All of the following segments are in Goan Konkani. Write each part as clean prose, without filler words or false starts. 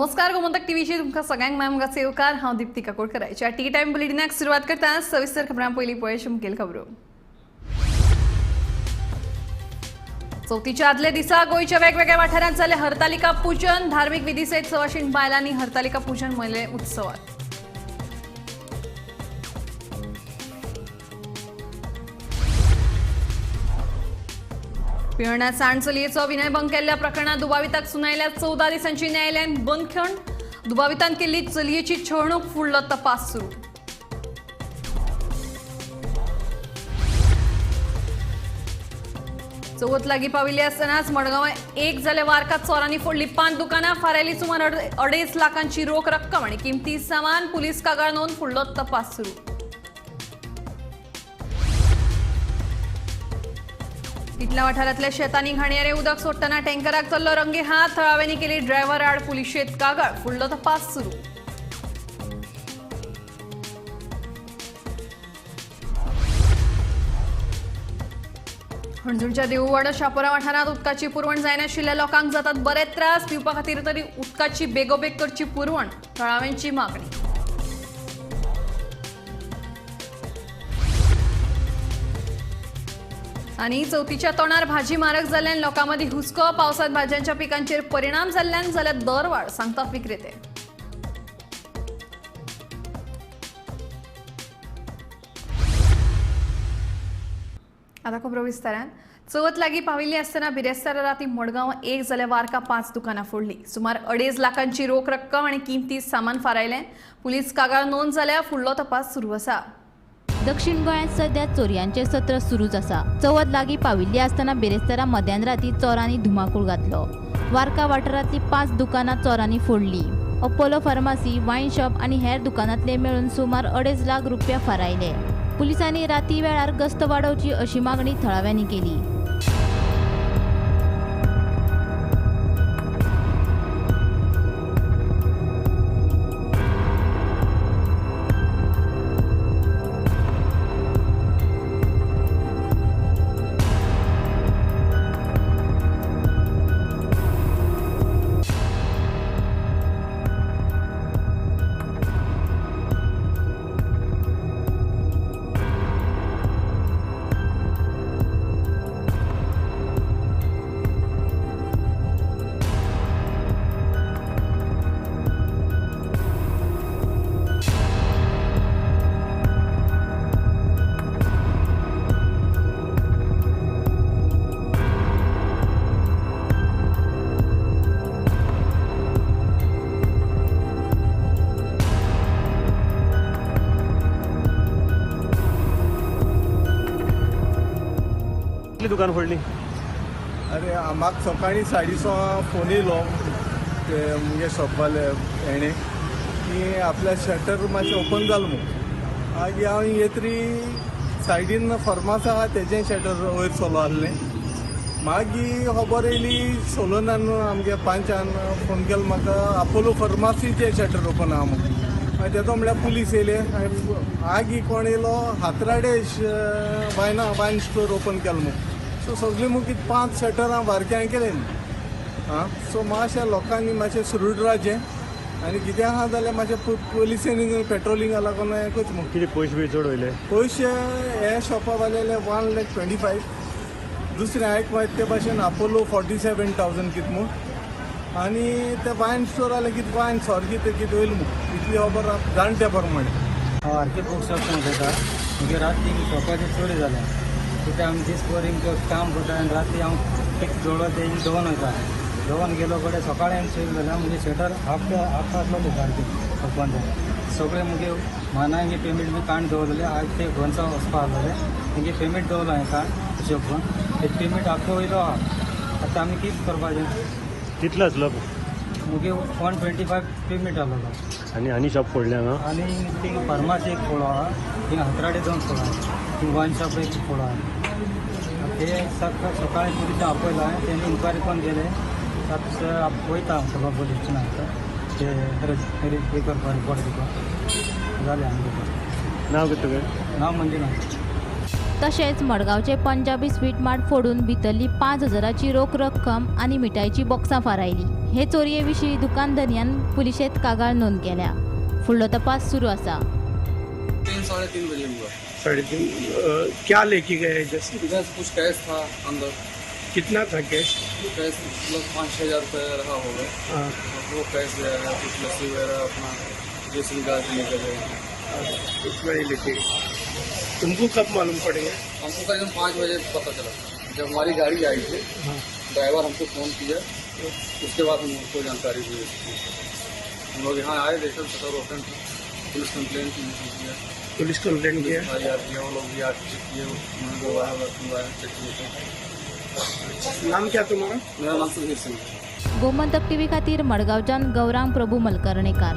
नमस्कार, गोमंतक टीव्हीची तुमकां सगळ्यांक माय सेवकार. हांव दीप्ती काकोडकर. आयच्या टी टायम बुलेटिनाक सुरवात करता. सविस्तर खबरां पयलीं पळय मुखेल खबरो. चवथीच्या आदल्या दिसा गोंयच्या वेगवेगळ्या वाठारांत जालें हरतालिका पूजन. धार्मीक विधी सयत सवाशीण बायलांनी हरतालिका पूजन मनयलें उत्सवात. पिळर्णा सांड चलयेचो विनयभंग केल्ल्या प्रकरणात दुबाविताक सुनायल्या 14 दिसांची न्यायालयान बंदखण. दुबावितान केल्ली चलयेची छळणूक, फुडलो तपास सुरू. चवथ लागीं पाविल्ली आसतनाच मडगांवां एक जाल्यार वारका चोरांनी फोडली 5 दुकानां, फारायली सुमार 2.5 लाखांची रोख रक्कम आनी किमती सामान. पुलीस कागाळ नोंद, फुडलो तपास सुरू. इतल्या वाठारांतल्या शेतांनी घाणयारे उदक सोडटना टँकराक चल्लो रंगे हात. थळाव्यांनी केली ड्रायव्हर आड पुलिशेंत कागाळ, फुडलो तपास सुरू. हणजूणच्या देऊवाडो शापोरा वाठारांत उदकाची पुरवण जायनाशिल्ल्या लोकांक जातात बरे त्रास. पिवपा खातीर तरी उदकाची बेगोबेग करची पुरवण, थळाव्यांची मागणी. आनी चवथीच्या तोंडार भाजी म्हारग जाल्ल्यान लोकां मदीं हुस्को. पावसांत भाजयांच्या पिकांचेर परिणाम जाल्ल्यान जाल्यार दरवाड, सांगतात विक्रेते. आतां खबरो विस्तारान. चवथ लागीं पाविल्ली आसतना बिरेस्तारा राती मडगांव एक जाल्यार वारका 5 दुकानां फोडली. सुमार 2.5 लाखांची रोख रक्कम आनी किमती सामान फारायलें. पुलीस कागाळ नोंद जाल्या, फुडलो तपास सुरू आसा. दक्षिण गोंयांत सध्या चोरयांचें सत्र सुरूच आसा. चवथ लागीं पाविल्ली आसतना बिरेस्तारा मध्यान राती चोरांनी धुमाकूळ घातलो. वारका वाठारांतली 5 दुकानां चोरांनी फोडली. अपोलो फार्मासी, वायन शॉप आनी हेर दुकानांतले मेळून सुमार 2.5 लाख रुपया फारायले. पुलिसांनी राती वेळार गस्त वाडोवची अशी मागणी थळाव्यांनी केली. दुकान फोडली? अरे म्हाका सकाळीं 6:30 फोन येयलो ते मुगे शॉपवाले हेणें की आपल्या शटर मातशें ओपन जालें म्हूण. मागीर हांव येतरी सायडीन फर्मास आहा तेजें शटर वयर सोलो आहलें. मागीर खबर येयली सोलोनान आमगे पांचान फोन केलो म्हाका आपोलो फर्मासीचें शटर ओपन आहा म्हूण. मागीर तेजो म्हळ्यार पुलीस येयले. मागीर कोण येयलो हातराडे वायना वायन स्टोर ओपन केलो म्हूण. सो सगळीं मुगीर 5 शटरां बारक्यां केलें. आं सो मातशें लोकांनी मातशें सुरूड रावचें आनी कितें आहा जाल्यार मातशें पुलिसेनी पेट्रोलिंगा लागून हें करचें म्हूण. कितें पयशे बी चड वयले? पयशे हे शॉपा वाल्याले 1,25,000, दुसरें आयक मागीर ते भाशेन आपोलो 47,000 कितें म्हूण. आनी ते वायन स्टोर जाल्यार कितें वायन सोर कितें कितें वयलें म्हूण इतली खबर जाणटे प्रमाणे. हांव आर के बुक शॉप उलयता. म्हगे राती शॉपाचेर चोरी जालें. कित्याक आमी दीसभर हिंग काम करता आनी राती हांव एक जोडो ते हिंग दवरून वयता. दवरून गेलो कडेन सकाळीं हांवें चोयलें जाल्यार मुगे शटर हाफ हाफ आसलोलें सारकें ओपन जालें. सगळें मुगे मानांगे पेमेंट बी काडून दवरलें. आज ते गोंयचा वचपा आसलेलें तेंगे पेमेंट दवरलो हांवें काड हिशोब करून ते पेमेंट आख्खो वयलो आहा. आतां आमी कितें करपाचें? कितलो आसलो? मुगे 125 पेमेंट आसलेलो. आनी आनी शॉप फोडलें हांगा? आनी थिंगा फार्मासी एक फोडो आहा, थिंगा हातराडे 2 फोडो आहा, थिंगा वायन शॉप एक फोडो आहा. ते सकाळीं पुलिसांक आपयलो हांवें, तेणी इन्क्वायरी करून गेले. आतां वयता हांव सगळो पोलीस स्टेशनार ते हे करपाक रिपोर्ट दिवपाक जालें आमगेलें. नांव कितें तुगेलें? नांव मंजुनाथ. तशेंच मडगांवचे पंजाबी स्वीट मार्ट फोडून भितरली 5,000ची रोख रक्कम आनी मिठायची बॉक्सां फारायली. हे चोरये विशीं दुकान धनयान पुलिशेंत कागाळ नोंद केल्या. फुडलो तपास सुरू आसा. 3-3:30 बजे हुआ. 3:30 क्या लेके गए? जैसे इधर से कुछ कैश था अंदर. कितना था कैश? कैश मतलब 5-6 हज़ार रुपये रहा होगा. हाँ। वो कैश वगैरह, कुछ लस्सी वगैरह अपना जैसे निकाल के लेकर गए. इतना ही लेके गए. तुमको कब मालूम पड़ेगा? हमको करीबन 5 बजे पता चला, जब हमारी गाड़ी आई थी. ड्राइवर हमको फ़ोन किया, उसके बाद हमको जानकारी हुई इसकी. हम लोग यहाँ आए, देखा शटर ओपन था. पुलिस कंप्लेन किया. पुलिस कंप्लेंट किया. एफ I R किया. वो लोग भी आके चेक किए. उन्होंने दोबारा चेक किए थे. नाम क्या तुम्हारा? मेरा नाम सुधीर सिंह है. गोमंतक टीव्ही खातीर मडगांवच्यान गौरांग प्रभू मलकर्णेकार.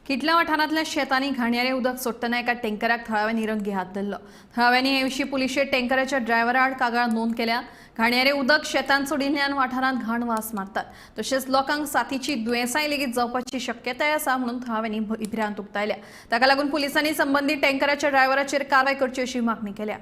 किटला वाठारांतल्या शेतांनी घाणयारें उदक सोडटना एका टँकराक थळाव्यांनी रंगी हात धरलो. थळाव्यांनी हे विशीं पुलिशेंत टँकराच्या ड्रायव्हरा आड कागाळ नोंद केल्या. घाणयारें उदक शेतांत सोडिल्ल्यान वाठारांत घाण वास मारतात, तशेंच लोकांक साथीची दुयेंसांय लेगीत जावपाची शक्यताय आसा म्हणून थळाव्यांनी भिरांत उक्तायल्या. ताका लागून पुलिसांनी संबंदीत टँकराच्या ड्रायव्हराचेर कारवाय करची अशी मागणी केल्या.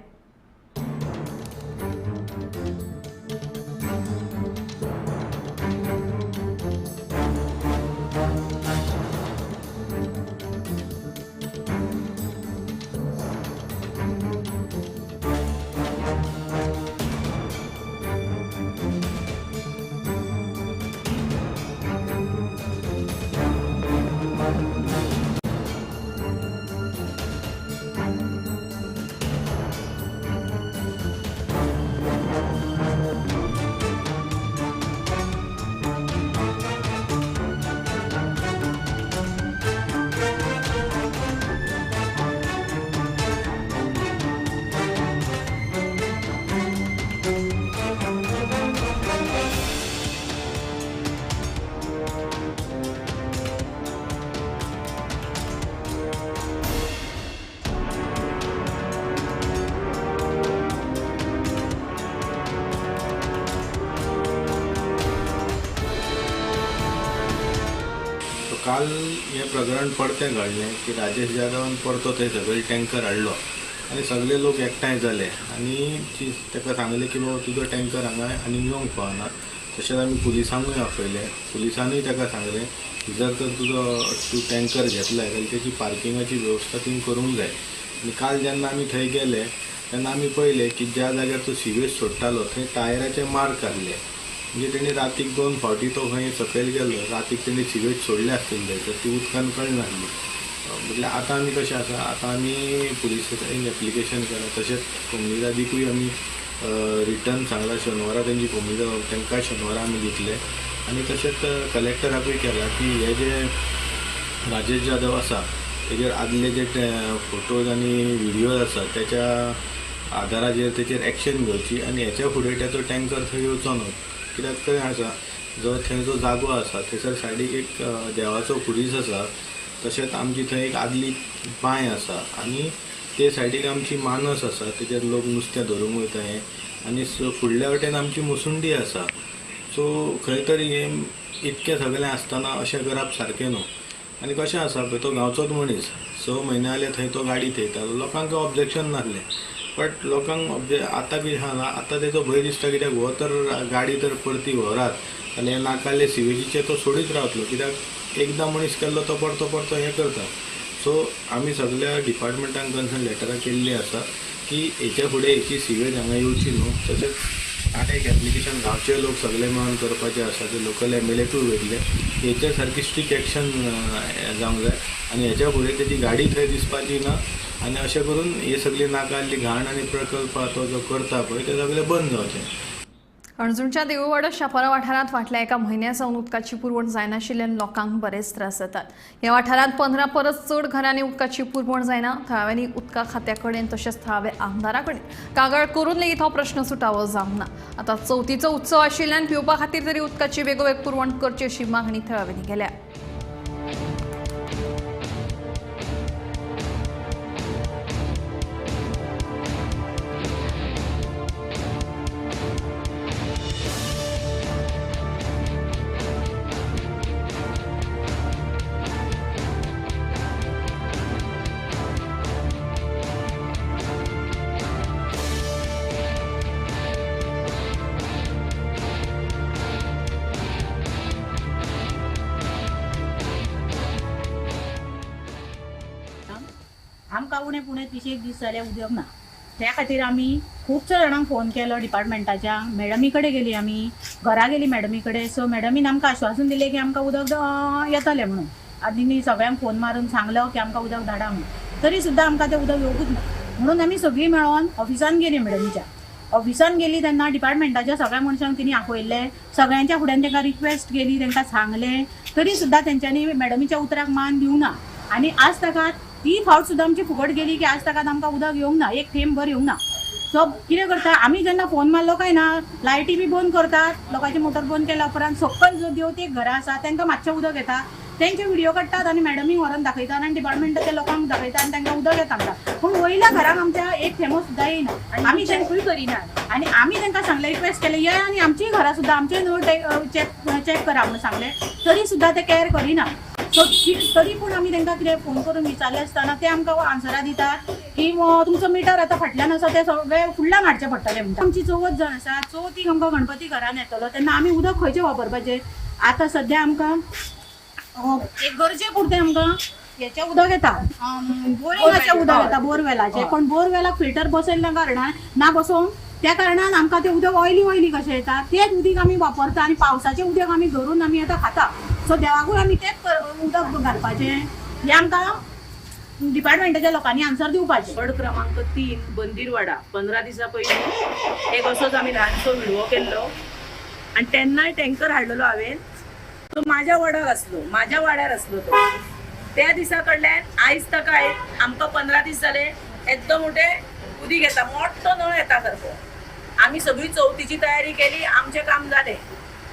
काल हें प्रकरण परतें घडलें की राजेश जाधवान परतो थंय सगळे टँकर हाडलो आनी सगळे लोक एकठांय जाले आनी ताका सांगलें की बाबा तुजो टँकर हांगा आनी येवंक पावना. तशेंच आमी पुलिसांकूय आपयलें. पुलिसांनीय ताका सांगलें की जर तर तुजो तूं टँकर घेतलाय जाल्यार तेची पार्किंगाची वेवस्था तुवें करूंक जाय. आनी काल जेन्ना आमी थंय गेले तेन्ना आमी पळयलें की ज्या जाग्यार तो सिवेज सोडटालो थंय टायराचे मार्क आसले. म्हणजे तेणी रातीक 2 फावटी तो खंय सकयल गेलो, रातीक तेणी सिवेज सोडले आसतली थंय, तर ती उदकान कळनासली. म्हटल्यार आतां आमी कशें आसा, आतां आमी पुलिसांक एप्लिकेशन केलां, तशेंच कोमुनिदादीकूय आमी रिटर्न सांगलां. शेनवारा तेंची कोमुनिदाद, तांकां शेनवारा आमी दितले. आनी तशेंच कलेक्टराकूय केलां की हे जे राजेश जाधव आसा तेजेर आदले जे फोटोज आनी विडियोज आसा तेच्या आदाराचेर तेचेर एक्शन घेवची आनी हेच्या फुडें तेचो टँकर थंय येवचो न्हू. कित्याक थंय आसा जो थंय जो जागो आसा थंयसर सायडीक एक देवाचो खुरीस आसा, तशेंच आमची थंय एक आदली बांय आसा आनी ते सायडीक आमची मानस आसा, तेचेर लोक नुस्तें धरूंक वयता हें. आनी फुडल्या वटेन आमची मुसुंडी आसा. सो खंय तरी हें इतकें सगळें आसतना अशें करप सारकें न्हू. आनी कशें आसा पळय, तो गांवचोच मनीस, 6 म्हयने जाले थंय तो गाडी थेयता, लोकांक ऑब्जेक्शन नासलें. बट लोकांक आतां कितें आसा, आतां तेचो भंय दिसता कित्याक हो तर गाडी तर परती व्हरात जाल्यार हे नाकाले सिवेजीचे तो सोडीत रावतलो. कित्याक एकदां मनीस केल्लो तो परतो परतो हें करता. सो आमी सगळ्या डिपार्टमेंटान कन्सर्न लेटरां केल्लीं आसा की हेच्या फुडें हेची सिवेज हांगा येवची न्हू. तशेंच आतां एक एप्लिकेशन गांवचे लोक सगळे मेळून करपाचे आसा, ते लोकल एमएलएकूय वयतले. हेच्या सारकी स्ट्रिक्ट एक्शन जावंक जाय आनी हेच्या फुडें तेजी गाडी थंय दिसपाची ना. आनी अशें करून हे सगळी नाका घाण आनी प्रकल्प तो जो करता पळय ते सगळे बंद जावचे. हणजूणच्या देऊळवाडो शापोरा वाठारांत फाटल्या एका म्हयन्या सावन उदकाची पुरवण जायनाशिल्ल्यान लोकांक बरेच त्रास जातात. ह्या वाठारांत 15 परस चड घरांनी उदकाची पुरवण जायना. थळाव्यांनी उदका खात्या कडेन तशेंच थळाव्या आमदारा कडेन कागाळ करून लेगीत हो प्रश्न सुटावो जावंक ना. आतां चवथीचो उत्सव आशिल्ल्यान पिवपा खातीर तरी उदकाची बेगोबेग पुरवण करची अशी मागणी थळाव्यांनी केल्या. आमकां उणे पुणे 30 दीस जाले उदक ना. त्या खातीर आमी खुबशा जाणांक फोन केलो, डिपार्टमेंटाच्या मॅडमी कडेन गेली, आमी घरा गेली मॅडमी कडेन. सो मॅडमीन आमकां आश्वासन दिलें की आमकां उदक येतलें म्हणून. आनी सगळ्यांक फोन मारून सांगलो की आमकां उदक धाडा म्हणून. तरी सुद्दां आमकां तें उदक येवकूच ना म्हणून आमी सगळीं मेळोन ऑफिसान गेली. मॅडमीच्या ऑफिसान गेली तेन्ना डिपार्टमेंटाच्या सगळ्या मनशांक तिणी आपयल्ले, सगळ्यांच्या फुड्यान तांकां रिक्वेस्ट केली, तांकां सांगलें, तरी सुद्दां तेंच्यांनी मॅडमीच्या उतराक मान दिवंक ना. आनी आज ताका ती फावट सुद्दां आमची फुकट गेली की आज ताका आमकां उदक येवंक ना, एक थेंब भर येवंक ना. सो कितें करता आमी जेन्ना फोन मारलो काय ना लायटी बी बंद करतात, लोकांची मोटर बंद केल्या उपरांत सकयल जो देवतेक घरां आसा तांकां मातशें उदक येता, तेंचे व्हिडिओ काडटात आनी मॅडमीक व्हरोन दाखयतात आनी डिपार्टमेंटाच्या लोकांक दाखयतात आनी तांकां उदक येता म्हणटा. पूण वयल्या घरांक आमच्या एक थेंबो सुद्दां येयना. आमी तेंकूय करिना आनी आमी तांकां सांगलें, रिक्वेस्ट केलें, ये आनी आमचीय घरां सुद्दां आमचे नळ चॅक करा म्हणून सांगलें, तरी सुद्दां ते कॅर करिना. सो तरी पूण आमी तांकां कितें फोन करून विचारलें आसतना ते आमकां आन्सरां दितात की तुमचो मिटर आतां फाटल्यान आसा तें सगळें फुडल्यान हाडचें पडटलें म्हणटा. आमची 4 जाण आसा, चवथीक आमकां गणपती घरान येतलो तेन्ना आमी उदक खंयचें वापरपाचें? आतां सद्या आमकां एक गरजे पुरतें आमकां हेचें उदक येता, बोरिंगाचें उदक येता, बोरवेलाचें. पण बोरवेलाक फिल्टर बसयल्ल्या कारणान ना बसोवन त्या कारणान आमकां तें उदक ऑयली ऑयली कशें येता, तेच उदक आमी वापरता आनी पावसाचें उदक आमी धरून आमी आतां खाता. सो देवाकूय आमी तेच उदक घालपाचें हें आमकां डिपार्टमेंटाच्या लोकांनी आन्सर दिवपाचें. वॉर्ड क्रमांक 3 बंदीरवाडा 15 दिसां पयलीं एक असोच आमी ल्हानसो विडवो केल्लो आनी तेन्नाय टँकर हाडलेलो हांवें. तो माझ्या वॉर्डाक आसलो, माझ्या वाड्यार आसलो तो. त्या दिसा कडल्यान आयज ताका आमकां 15 दीस जाले एकदम मोठे उदीक येता, मोठो नळ येता सारको. आमी सगळी चवथीची तयारी केली, आमचें काम जालें.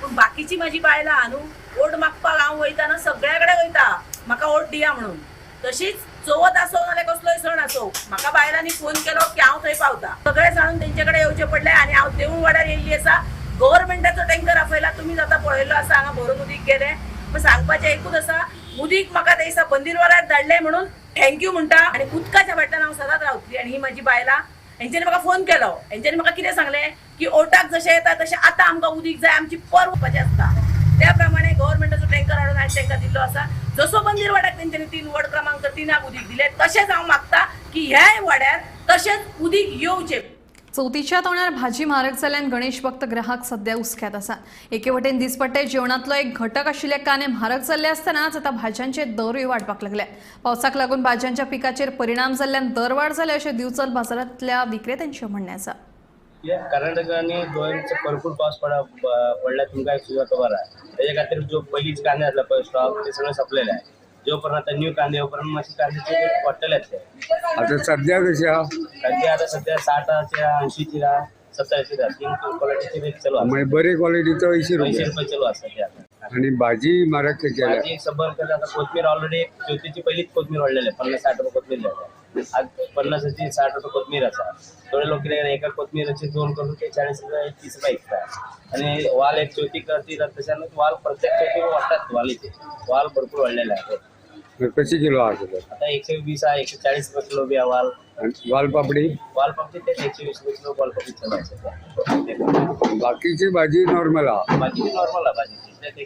पूण बाकीची म्हाजी बायलां न्हू वोट मागपाक हांव वयताना सगळ्या कडेन वयता, म्हाका वोट दिया म्हणून. तशीच चवथ आसो नाल्यार कसलोय सण आसो म्हाका बायलांनी फोन केलो की हांव थंय पावता. सगळे जाणून तेंचे कडेन येवचें पडलें आनी हांव देवूळ वाड्यार येयल्ली आसा. गव्हर्मेंटाचो टँकर आपयला, तुमी आतां पळयल्लो आसा हांगा भरून उदीक गेलें. पूण सांगपाचें एकूच आसा, उदीक म्हाका त्या दिसा बंदीरवाड्यार धाडलें म्हणून thank you म्हणटा. आनी उदकाच्या फाटल्यान हांव सदांच रावतली. आनी ही म्हाजी बायलां हेंच्यांनी म्हाका फोन केलो, हेंच्यांनी म्हाका कितें सांगलें की ओटाक जशें येता तशें आतां आमकां उदीक जाय, आमची पर वचपाची आसता. त्या प्रमाणे गव्हर्मेंटाचो टँकर हाडून हांवें तांकां दिल्लो आसा. जसो बंदीर वाड्याक तेंच्यांनी 3 वॉर्ड क्रमांक 3 उदीक दिलें, तशेंच हांव मागता की ह्याय वाड्यार तशेंच उदीक येवचें. चवथीच्या तोंडार भाजी म्हारग जाल्ल्यान गणेश भक्त ग्राहक सध्या हुस्क्यांत आसात. एके वटेन दिसपट्टे जेवणांतलो एक घटक आशिल्ले कांदे म्हारग जाल्ले आसतनाच आतां भाजयांचे दरूय वाडपाक लागले. पावसाक लागून भाजयांच्या पिकाचेर परिणाम जाल्ल्यान दरवाड जाले अशें दिवचल बाजारांतल्या विक्रेत्यांचें म्हणणें आसा. कर्नाटक आनी गोंयांत भरपूर पावस पडला, तुमकां सुद्दां खबर आहा. तेजे खातीर जो पयलींच कांदे आसले पळय स्टॉक ते सगळे सोंपलेले आहे. जो पर्यंत आतां न्यू कांदे येवपर्यंत मातशे कांद्याचे रेट वाडटलेच ते. आतां सद्या कशें आहा? सद्या आतां सद्या 60चे 80चे 70चे 3 क्वॉलिटीचे रेट चालू आसा. मागीर बरे क्वॉलिटीचो 80 रुपया चालू आसा सद्या. आनी भाजी म्हारग कशी जाल्या? भाजी 100 रुपया. आतां कोथमीर ऑलरेडी चवथीची पयलींच कोथमीर वाडलेले, 50-60 रुपया कोथमीर जाल्या. आज 50ची 60 रुपया कोथमीर आसा. थोडे लोक कितें एका कोथमिराचे 2 करून ते 40 रुपया 30 रुपया विकता. आनी वाल एक चवथीक तशें वाल प्रत्येक चवथीक वाडटात, वालीचे वाल भरपूर वाडलेले आहा. कशी किलो आहा आतां 120 आहा, 140 रुपया किलो बी आहा वाल. वालपापडी? वालपापडी तेच 120 रुपया किलो वालपापडी चालू आसा. बाकीची भाजी नॉर्मल आहा? बाकीची नॉर्मल आहा भाजी.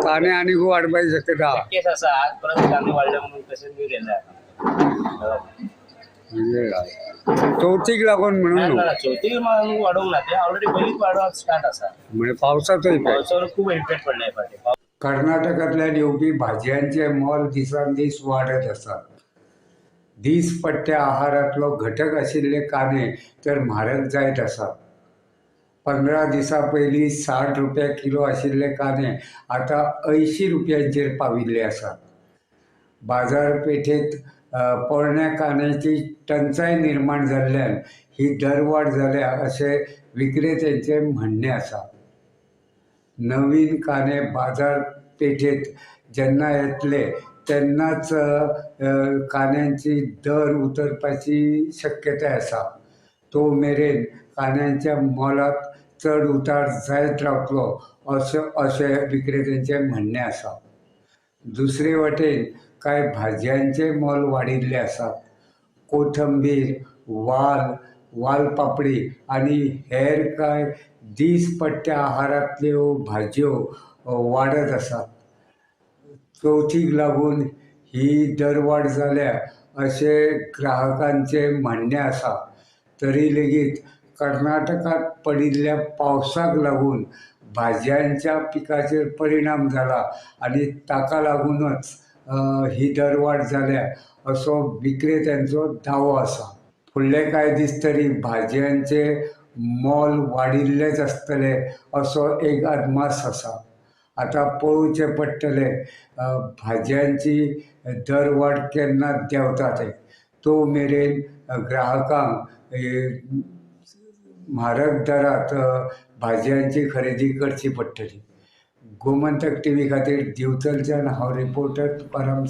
कांदे आनी वाडपाची शक्यता आहा? केस आसा, आज परत कांदे वाडले म्हणून तशें न्यू गेल्ले. चवथीक लागून म्हणून चवथीक वाडोवंक ना, ते ऑलरेडी पयलींच वाडोवपाक स्टार्ट आसा. म्हणजे पावसाचो इफेक्ट, पावसाचो खूब इफेक्ट पडला फाटीं. कर्नाटकांतल्यान येवपी भाजयांचे मोल दिसान दीस वाडत आसा. दीसपट्ट्या आहारांतलो घटक आशिल्ले कांदे तर म्हारग जायत आसात. 15 दिसां पयलीं 60 रुपया किलो आशिल्ले कांदे आतां 80 रुपयांचेर पाविल्ले आसात. बाजारपेठेंत पोरण्या कांद्याची टंचाय निर्माण जाल्ल्यान ही दरवाड जाल्या अशें विक्रेत्यांचें म्हणणें आसा. नवीन कांदे बाजारपेठेंत जेन्ना येतले तेन्नाच कांद्यांची दर उतरपाची शक्यताय आसा. तो मेरेन कांद्यांच्या मोलांत चड उतार जायत रावतलो अशें विक्रेत्यांचें म्हणणें आसा. दुसरे वटेन कांय भाजयांचे मोल वाडिल्ले आसात. कोथंबीर, वाल, वालपापडी आनी हेर कांय दीसपट्ट्या आहारांतल्यो भाजयो वाडत आसात. चवथीक लागून ही दरवाड जाल्या अशें ग्राहकांचें म्हणणें आसा. तरी लेगीत कर्नाटकांत पडिल्ल्या पावसाक लागून भाजयांच्या पिकाचेर परिणाम जाला आनी ताका लागूनच ही दरवाड जाल्या असो विक्रेत्यांचो दावो आसा. फुडले कांय दीस तरी भाजयांचे मोल वाडिल्लेच आसतले असो एक अदमास आसा. आतां पळोवचें पडटलें भाजयांची दरवाड केन्ना देंवता ते. तो मेरेन ग्राहकांक म्हारग दरांत भाजयांची खरेदी करची पडटली. गोमंतक टीव्ही खातीर दिवचलच्यान हांव रिपोर्टर तुकाराम.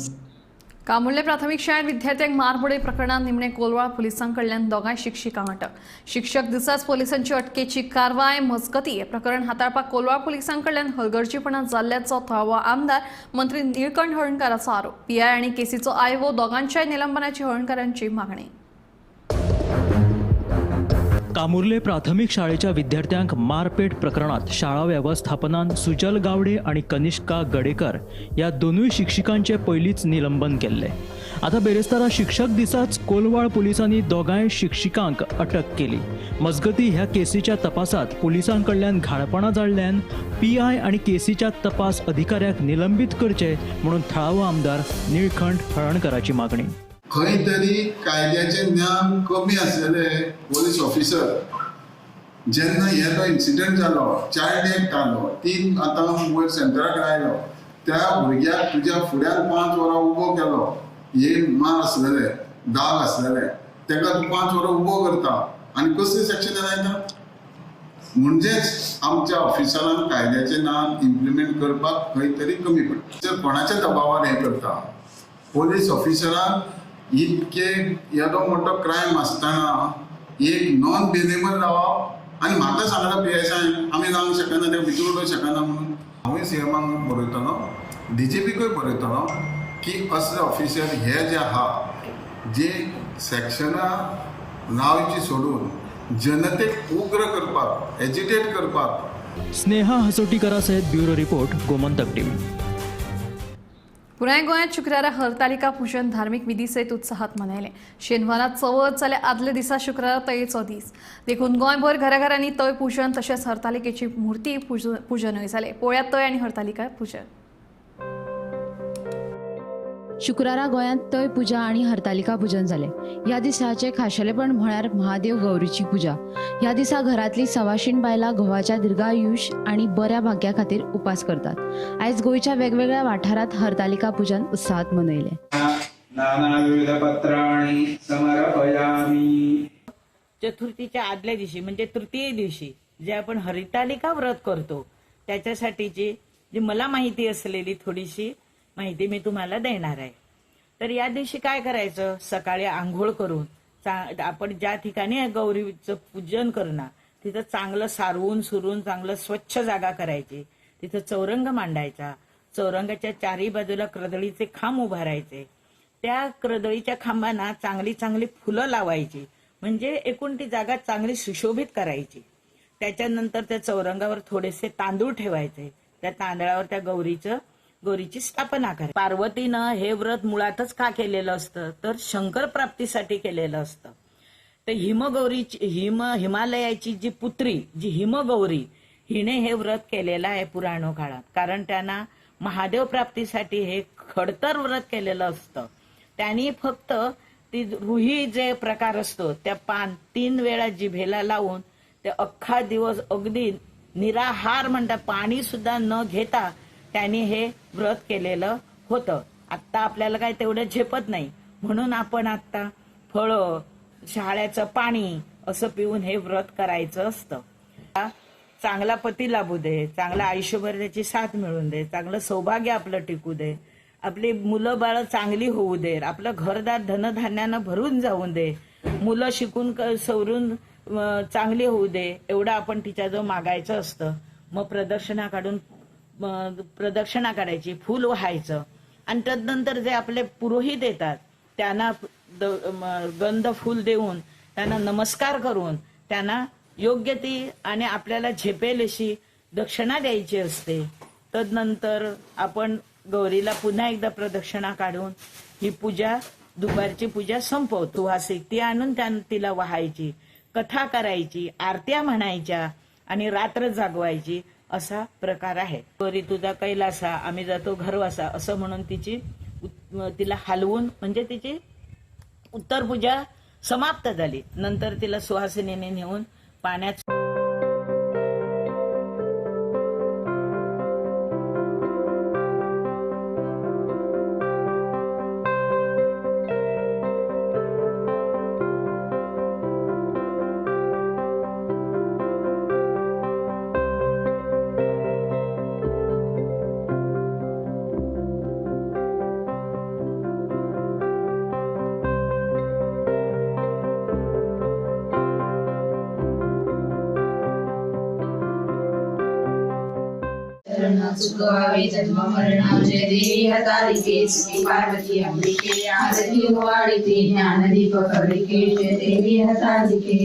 कामुर्ले प्राथमिक शाळेत विद्यार्थ्यांक मारबडय प्रकरणात निमणे कोलवाळ पुलिसां कडल्यान दोगांय शिक्षिकांक अटक. शिक्षक दिसाच पोलिसांची अटकेची कारवाय. मजगती हे प्रकरण हाताळपाक कोलवाळ पुलिसां कडल्यान हलगर्जीपणा जाल्ल्याचो थळावो आमदार मंत्री निळकंठ हळर्णकाराचो आरोप. पीआय आनी केसीचो आयवो दोगांच्याय निलंबनाची हळर्णकारांची मागणी. कामुर्ले प्राथमिक शाळेच्या विद्यार्थ्यांक मारपेट प्रकरणात शाळा वेवस्थापनान सुजल गावडे आणि कनिष्का गडेकर या दोनूय शिक्षिकांचे पयलींच निलंबन केल्ले. आता बेरेस्तारा शिक्षक दिसाच कोलवाळ पोलिसांनी दोगांय शिक्षिकांक अटक केली. मजगती ह्या केसीच्या तपासात पोलिसांकडल्यान घाळपणां जाल्ल्यान पीआय आणि केसीच्या तपास अधिकाऱ्याक निलंबीत करचे म्हणून थळावो आमदार निळकंठ हळर्णकराची मागणी. खंय तरी कायद्याचें ज्ञान कमी आसलेले पोलीस ऑफिसर जेन्ना हे तो इन्सिडंट जालो, चायल्ड एक्ट आलो, 3 आतां वयर सेंटरा कडेन आयलो, त्या भुरग्याक तुज्या फुड्यान 5 वरां उबो केलो, हे मार आसलेले, दाग आसलेले, ताका तूं 5 वरां उबो करता आनी कसलें सेक्शन लायता? म्हणजेच आमच्या ऑफिसरान कायद्याचें ज्ञान इम्प्लिमेंट करपाक खंय तरी कमी पडटा. कोणाच्या दबावान हें करता? पोलीस ऑफिसरान इतके येदो मोठो क्रायम आसतना एक नॉन बेलेबल रावप आनी म्हाका सांगला पी एस I आमी जावंक शकना, ते भितर उडोवंक शकना म्हणून. हांवूय सी एमाक बरयतलो, डी जी पीकूय बरयतलो की असले ऑफिसर हे जे आहा जे सेक्शनां लावची सोडून जनतेक उग्र करपाक, एजिटेट करपाक. स्नेहा हसोटीकरा सहित ब्युरो रिपोर्ट, गोमंतक टीव्ही. पुराय गोंयांत शुक्रारा हरतालिका पूजन धार्मीक विधी सयत उत्साहात मनयलें. शेनवारा चवथ जाल्यार आदल्या दिसा शुक्रारा तयेचो दीस देखून गोंयभर घराघरांनी तय पूजन तशेंच हरतालिकेची मूर्ती पूजनूय जालें. पळोवया तय आनी हरतालिका पूजन. शुक्रारा गोंयांत तय पुजा आनी हरतालिका पूजन जालें. ह्या दिसाचें खाशेलेपण म्हळ्यार महादेव गौरीची पुजा. ह्या दिसा घरांतली सवाशीण बायलां घोवाच्या दीर्घायुश आनी बऱ्या भाग्या खातीर उपास करतात. आयज गोंयच्या वेगवेगळ्या वाठारांत हरतालिका पूजन उत्साहात मनयलें. चतुर्थीच्या आदल्या दिवशी म्हणजे तृतीय दिवशी जे आपण हरितालिका व्रत करतो त्याच्यासाठीची जी मला माहिती असलेली थोडीशी माहिती मी तुम्हाला देणार आहे. तर या दिवशी काय करायचं, सकाळी आंघोळ करून आपण ज्या ठिकाणी गौरीचं पूजन करणार तिथं चांगलं सारवून सुरून चांगलं स्वच्छ जागा करायची. तिथं चौरंग मांडायचा, चौरंगाच्या चारही बाजूला कर्दळीचे खांब उभारायचे, त्या कर्दळीच्या खांबांना चांगली चांगली फुलं लावायची, म्हणजे एकूण ती जागा चांगली सुशोभित करायची. त्याच्यानंतर त्या चौरंगावर थोडेसे तांदूळ ठेवायचे, त्या तांदळावर त्या गौरीची स्थापना करा. पार्वतीनं हे व्रत मुळातच का केलेलं असतं तर शंकर प्राप्तीसाठी केलेलं असतं. तर हिमगौरीची हिमालयाची जी पुत्री जी हिमगौरी हिने हे व्रत केलेलं आहे पुराण काळात, कारण त्यांना महादेव प्राप्तीसाठी हे खडतर व्रत केलेलं असतं. त्यांनी फक्त ती रुही जे प्रकार असतो त्या पान 3 वेळा जिभेला लावून ते अख्खा दिवस अगदी निराहार म्हणतात, पाणी सुद्धा न घेता त्यांनी हे व्रत केलेलं होतं. आत्ता आपल्याला काय तेवढं झेपत नाही म्हणून आपण आत्ता फळं, शहाळ्याचं पाणी असं पिऊन हे व्रत करायचं असतं. चांगला पती लाभू दे, चांगला आयुष्यभर त्याची साथ मिळून दे, चांगलं सौभाग्य आपलं टिकू दे, आपली मुलं बाळं चांगली होऊ दे, आपलं घरदार धनधान्यानं भरून जाऊ दे, मुलं शिकून सवरून चांगली होऊ दे, एवढं आपण तिच्याजवळ मागायचं असतं. मग प्रदक्षिणा काढायची, फुल वाहायचं आणि तदनंतर जे आपले पुरोहित येतात त्यांना गंध फुल देऊन त्यांना नमस्कार करून त्यांना योग्य ती आणि आपल्याला झेपेल अशी दक्षिणा द्यायची असते. तदनंतर आपण गौरीला पुन्हा एकदा प्रदक्षिणा काढून ही पूजा दुपारची पूजा संपवतो. सुवासिक ती आणून तिला वाहायची, कथा करायची, आरत्या म्हणायच्या आणि रात्र जागवायची, असा प्रकार आहे. गौरी तुझा कैलासा, आम्ही जातो घरवासा, असं म्हणून तिला हलवून म्हणजे तिची उत्तर पूजा समाप्त झाली. नंतर तिला सुहासिनीने नेऊन पाण्यात चुकवावे जन्म मरणा, जय देवी हरतालिके, सुखी पार्वती अंबिके, आरती ओवाळिते ज्ञानदीप कवळिके, जय देवी हरतालिके.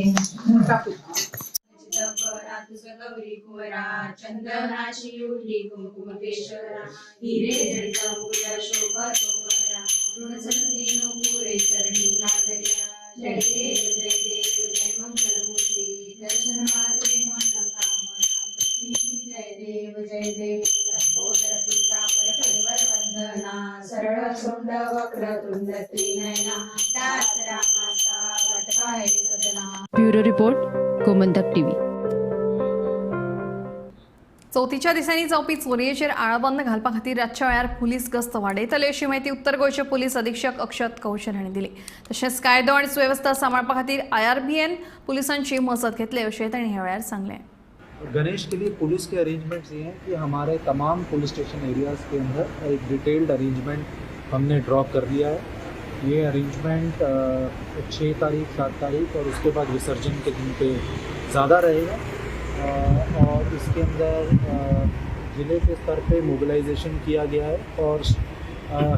गौरी कुंवरा, चंदनाची उडली कुंकुम केशरा, हिरे जडित मुकुट शोभा शोभरा, ऋणसंती नुपुरे चरणी नांदल्या, जय देव जय देव जय मंगलमूर्ती, दर्शन मात्रे मन कामना पूर्ती, जय देव जय देव लंबोदर पीतांबर केवल वंदना, सरळ सोंड वक्रतुंड त्रिनयना, दास रामाचा वटवाये सदना. Bureau report, Gomantak TV. चवथीच्या दिसांनी जावपी चोरयेचेर आळाबंद घालपा खातीर रातच्या वेळार पुलीस गस्त वाडयतले अशी म्हायती उत्तर गोंयचे पुलीस अधीक्षक अक्षत कौशल हांणी दिली. तशेंच कायदो आनी सुवेवस्था सांबाळपा खातीर आयआरबीएन पुलिसांची मजत घेतले अशें तांणी ह्या वेळार सांगलें. गणेश के लिए पुलिस के अरेंजमेंट्स ये हैं कि हमारे तमाम पुलिस स्टेशन एरियाज़ के अंदर एक डिटेल्ड अरेंजमेंट हमने ड्रॉ कर लिया है. ये अरेंजमेंट 6 तारीख, 7 तारीख और उसके बाद विसर्जन के दिन पे ज़्यादा रहेगा और इसके अंदर ज़िले के स्तर पे मोबिलाइजेशन किया गया है और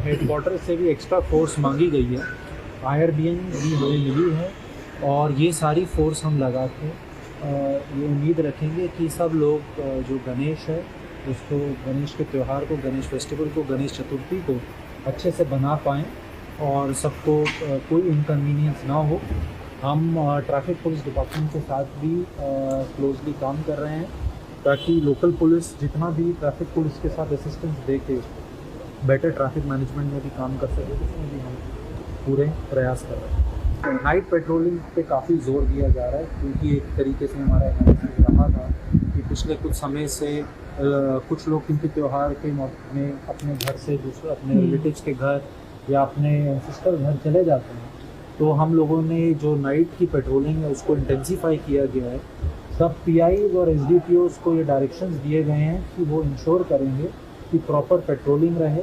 हेडक्वार्टर से भी एक्स्ट्रा फोर्स मांगी गई है. आईआरबीएन भी हमें मिली है और ये सारी फोर्स हम लगा के ये उम्मीद रखेंगे कि सब लोग जो गणेश है उसको, गणेश के त्यौहार को, गणेश फेस्टिवल को, गणेश चतुर्थी को अच्छे से बना पाएँ और सबको कोई इनकन्वीनियंस ना हो. हम ट्रैफिक पुलिस डिपार्टमेंट के साथ भी क्लोजली काम कर रहे हैं ताकि लोकल पुलिस जितना भी ट्रैफिक पुलिस के साथ असिस्टेंस दे के बेटर ट्रैफिक मैनेजमेंट में भी काम कर सके, उसमें भी हम पूरे प्रयास कर रहे हैं. नाइट पेट्रोलिंग पे काफ़ी जोर दिया जा रहा है क्योंकि एक तरीके से हमारा एनालिसिस रहा था कि पिछले कुछ समय से कुछ लोग क्योंकि त्यौहार के मौके में अपने घर से दूसरे अपने रिलेटिव्स के घर या अपने एंसेस्टर घर चले जाते हैं, तो हम लोगों ने जो नाइट की पेट्रोलिंग है उसको इंटेंसीफाई किया गया है. सब पीआईज और एसडीपीओज को ये डायरेक्शंस दिए गए हैं कि वो इंश्योर करेंगे कि प्रॉपर पेट्रोलिंग रहे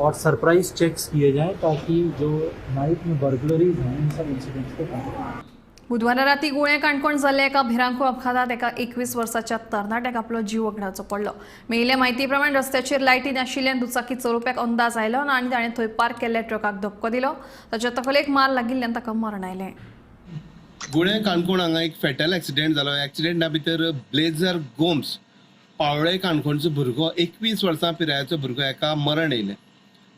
और सरप्राइज चेक्स किए जाएं ताकि जो नाइट में बर्गलरीज हैं इन सब इंसिडेंट्स को कम. बुधवारा राती गुळे काणकोण जाल्ल्या एका भिरांकूळ अपघातात एका 21 वर्साच्या तरणाट्याक आपलो जीव वगडावचो पडलो. मेळिल्ल्या म्हायती प्रमाण रस्त्याचेर लायटी नाशिल्ल्यान दुचाकी चलोवप्याक अंदाज आयलो ना आनी ताणें थंय पार्क केल्ल्या ट्रकाक धपको दिलो. ताच्या तकलेक मार लागिल्ल्यान ताका मरण आयलें. गुळे काणकोण हांगा एक फेटल एक्सिडेंट जालो. एक्सिडेंटा भितर ब्लेझर गोम्स पावळे काणकोणचो भुरगो 21 वर्सां पिरायेचो भुरगो एका मरण येयलें.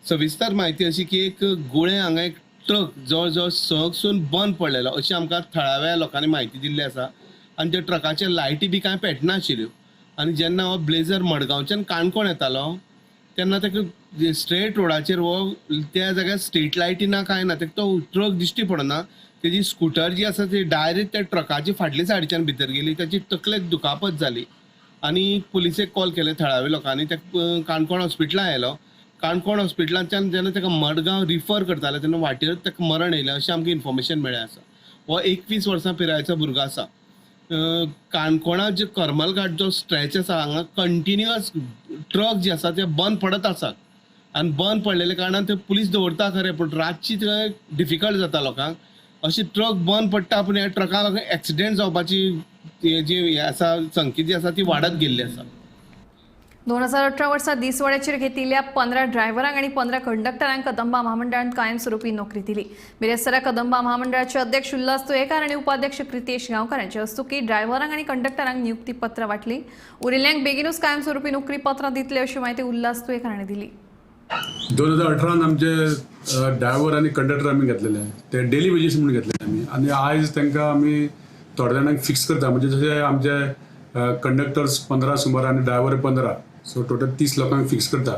सविस्तर म्हायती अशी की एक गुळे हांगा एक ट्रक जवळ जवळ 6 बंद पडलेलो अशी आमकां थळाव्या लोकांनी म्हायती दिल्ली आसा आनी त्या ट्रकाचे लायटी बी कांय पेटनाशिल्ल्यो आनी जेन्ना हो ब्लेझर मडगांवच्यान काणकोण येतालो तेन्ना ताका स्ट्रेट रोडाचेर हो त्या जाग्यार स्ट्रीट लायटी ना कांय ना, ताका तो ट्रक दिश्टी पडना. तेजी स्कुटर जी आसा ती डायरेक्ट त्या ट्रकाची फाटल्या सायडीच्यान भितर गेली. ताची तकलेक दुखापत जाली आनी पुलिसेक कॉल केले थळाव्या लोकांनी. ताका काणकोण हॉस्पिटलान आयलो. काणकोण हॉस्पिटलांच्यान जेन्ना ताका मडगांव रिफर करताले तेन्ना वाटेर ताका मरण येयलें अशें आमकां इन्फॉर्मेशन मेळ्ळें आसा. हो 21 वर्सां पिरायेचो भुरगो आसा. काणकोणा जे करमलघाट जो स्ट्रेच आसा हांगा कंटिन्युअस ट्रक जे आसा ते बंद पडत आसात आनी बंद पडलेल्या कारणान ते पुलीस दवरता खरें, पूण रातची थंय डिफिकल्ट जाता लोकांक. अशें ट्रक बंद पडटा पूण ह्या ट्रकाक लागून एक्सिडेंट जावपाची जी आसा संख्या जी आसा ती वाडत गेल्ली आसा. 2018 वर्सा दिसवाड्याचेर घेतिल्ल्या 15 ड्रायव्हरांक आनी 15 कंडक्टरांक कदंबा महामंडळान कायमस्वरूपी नोकरी दिली. बिरेस्तारा कदंबा महामंडळाचे अध्यक्ष उल्हास तुयेकार आनी उपाध्यक्ष प्रितेश गांवकार हांचे हस्तुकीं ड्रायव्हरांक आनी कंडक्टरांक नियुक्तीपत्र वांटली. उरिल्ल्यांक बेगीनूच कायमस्वरूपी नोकरी पत्रां दितले अशी म्हायती उल्हास तुयेकार हांणी दिली. 2018 आमचे ड्रायव्हर आनी कंडक्टर आमी घेतलेले, ते डेली वेजीस म्हणून घेतलेले आमी. आनी आयज तांकां आमी थोड्या जाणांक फिक्स करता, म्हणजे जशे आमचे कंडक्टर्स 15 सुमार आनी ड्रायव्हर 15, सो टोटल 30 लोकांक फिक्स करता.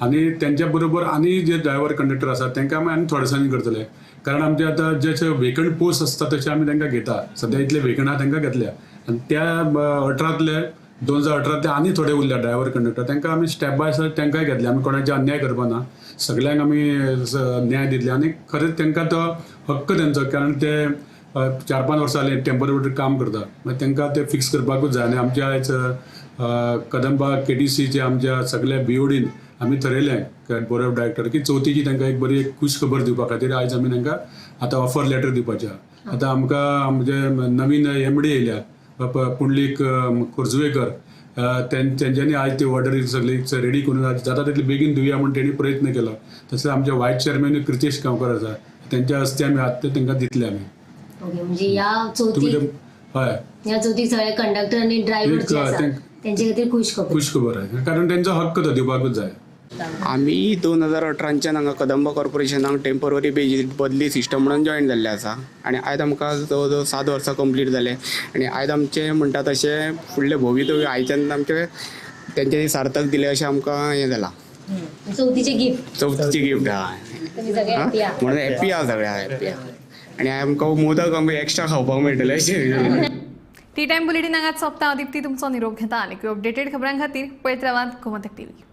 आनी तेंच्या बरोबर आनी जे ड्रायव्हर कंडक्टर आसा तांकां आमी आनी थोड्या दिसांनी करतले, कारण आमचे आतां जे वेकंट पोस्ट आसता तशे आमी तांकां घेता. सद्या इतले वेकंट आहा तांकां घेतल्या आनी त्या 18तले 2018तले आनी थोडे उरल्या ड्रायव्हर कंडक्टर, तांकां आमी स्टेप बाय स्टेप तांकांय घेतले. आमी कोणाचे अन्याय करपा ना, सगल्यांक आमी न्याय दितले आनी खरेंच तांकां तो हक्क तेंचो, कारण ते 4-5 वर्सां जालीं टेम्पररी काम करता, मागीर तांकां ते फिक्स करपाकूच जाय. आनी आमच्या आयज कदंबा केडीसीचे आमच्या सगल्या बीओडीन आमी थरयलें बोर्ड ऑफ डायरेक्टर की चवथीची तांकां एक बरी एक खूश खबर दिवपा खातीर आयज आमी तांकां आतां ऑफर लेटर दिवपाचें आहा. आतां आमकां म्हणजे नवीन एमडी येयल्या पुंडलीक खोर्जुवेकर, तेंच्यांनी आयज ती ऑर्डर सगळी रेडी करून जाता तितली बेगीन दिवया म्हूण तेणी प्रयत्न केलो. तशेंच आमचे वायस चेअरमॅन क्रितेश गांवकर आसा, तेंच्या हस्ते आमी आतां तांकां दितले आमी. ओके, म्हणजे ह्या चवथीक, हय, ह्या चवथीक सगळे कंडक्टर आनी ड्रायव्हर जे आसा तेंचे खातीर खूश खबर, खूश खबर आहे, कारण तेंचो हक्क तो दिवपाकूच जाय. आमी 2018च्यान हांगा कदंबा कॉर्पोरेशनाक टेम्पररी बेजीस बदली सिस्टम म्हणून जॉयन जाल्ले आसा आनी आयज आमकां जवळ जवळ 7 वर्सां कंप्लीट जाले आनी आयज आमचें म्हणटा तशें फुडलें भवितव्य आयच्यान आमचें तेंच्यांनी सार्थक दिलें अशें आमकां हें जालां. चवथीचें गिफ्ट, चवथीचें गिफ्ट आहा म्हणून हॅप्पी आहा, सगळें हॅप्पी आहा आनी आमकां मोदक आमकां एक्स्ट्रा खावपाक मेळटलें अशें. टी टायम बुलेटीन हांगाच सोंपता. दीप्ती तुमचो निरोप घेता आनी अपडेटेड खबरां खातीर पळयत रावात गोमंतक टीव्ही.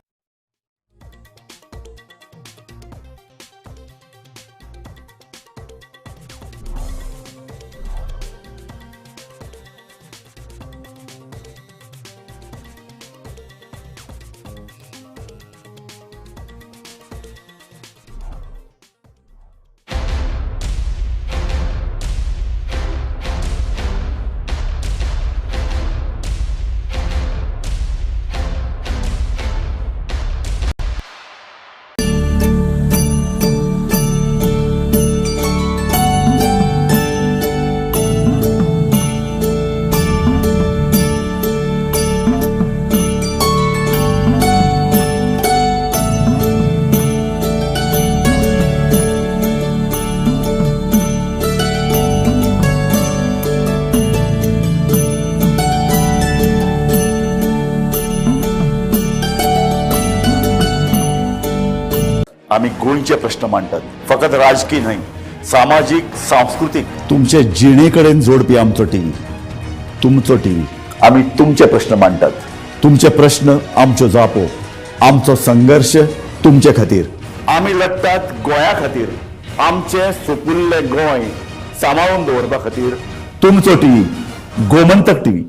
आमी गोंयचे प्रश्न मांडटात, फकत राजकीय न्हय, सामाजीक, सांस्कृतीक, तुमचे जिणे कडेन जोडपी आमचो टीव्ही, तुमचो टीव्ही. आमी तुमचे प्रश्न मांडटात, तुमचे प्रश्न आमच्यो जापो, आमचो संघर्श तुमचे खातीर. आमी लढटात गोंया खातीर, आमचें सुपुल्लें गोंय सांबाळून दवरपा खातीर. तुमचो टीव्ही, गोमंतक टीव्ही.